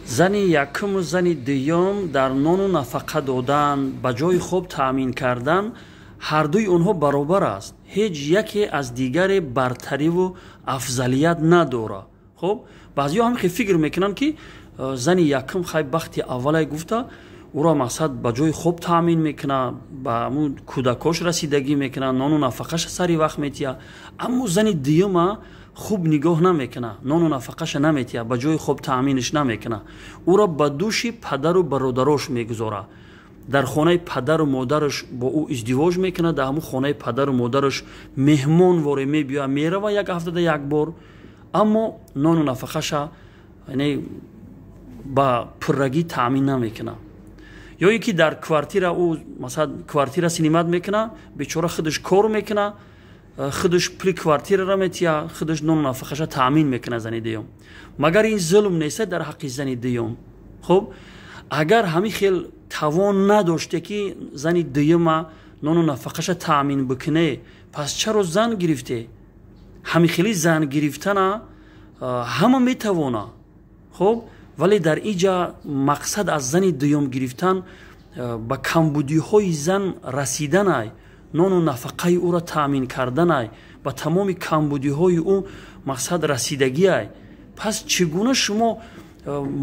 Зани якуму зани дуюм дар нону нафақа додан, ба ҷои хоб таъмин кардан ҳардуи онҳо баробар аст. Ҳеҷ яке аз дигаре бартариву афзалият надорад. Хуб, баъзеҳо ҳам хел фикр мекунанд, ки зани якум хай бахти аввалай гуфта, ӯро мақсад ба ҷои хоб таъмин мекунад, ба ҳамун кӯдакош расидагӣ мекунад, нону нафақаша сари вақт метиҳад, аммо зани дуюма хуб нигоҳ намекунад, нону нафақаша наметиҳад, ба ҷои хоб таъминаш намекунад, ӯро ба дӯши падару бародарош мегузорад. Дар хонаи падару модараш бо ӯ издивоҷ мекунад, дар ҳамун хонаи падару модараш меҳмон воре мебиёяд, мерава як ҳафтада як бор, аммо нону нафақаша яъне ба пуррагӣ таъмин намекунад. Ё ин ки дар квартира ӯ масалан квартира снимать мекунад, бечора худаш кор мекунад, худаш пули квартираро метиҳад, худаш нону нафақаша таъмин мекунад зани дуюм. Магар ин зулм нест дар ҳаққи зани дуюм? Хуб, агар ҳамин хел тавон надоште, ки зани дуюма нону нафақаша таъмин бикунӣ, пас чаро зан гирифте? Ҳамин хели зан гирифтана ҳама метавона. Хуб, вале дар иҷа мақсад аз зани дуюм гирифтан ба камбудиҳои зан расиданай, нону нафақаи ӯро таъмин карданай, ба тамоми камбудиҳои ӯ мақсад расидагиай. Пас чӣ гуна шумо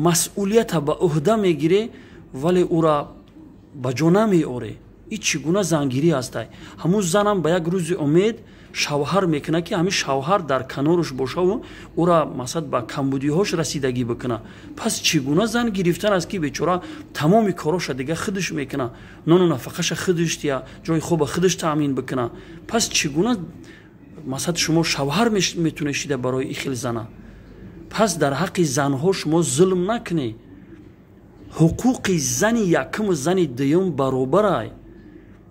масъулията ба ӯҳда мегирӣ, вале ӯра ба ҷо намеорӣ? Ин чӣ гуна зангирӣ ҳастай? Ҳамун занам ба як рӯзи умед шавҳар мекунад, ки ҳамин шавҳар дар канораш бошаву ӯра мақсад ба камбудиҳош расидагӣ бикунад. Пас чӣ гуна зан гирифтан аст, ки бечора тамоми короша дига худаш мекунад, нону нафақаша худаш тия, ҷои хоба худаш таъмин бикунад? Пас чӣ гуна мақсад шумо шавҳар метунед шида барои ин хел зана? Пас дар ҳаққи занҳо шумо зулм накунед. Ҳуқуқи зани якуму зани дуюм баробарай,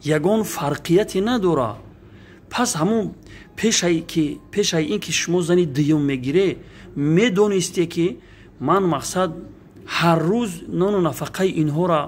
ягон фарқияте надорад. Пас ҳамун пешаи ин ки шумо зани дуюм мегирӣ, медонисте, ки ман мақсад ҳар рӯз нону нафақаи инҳоро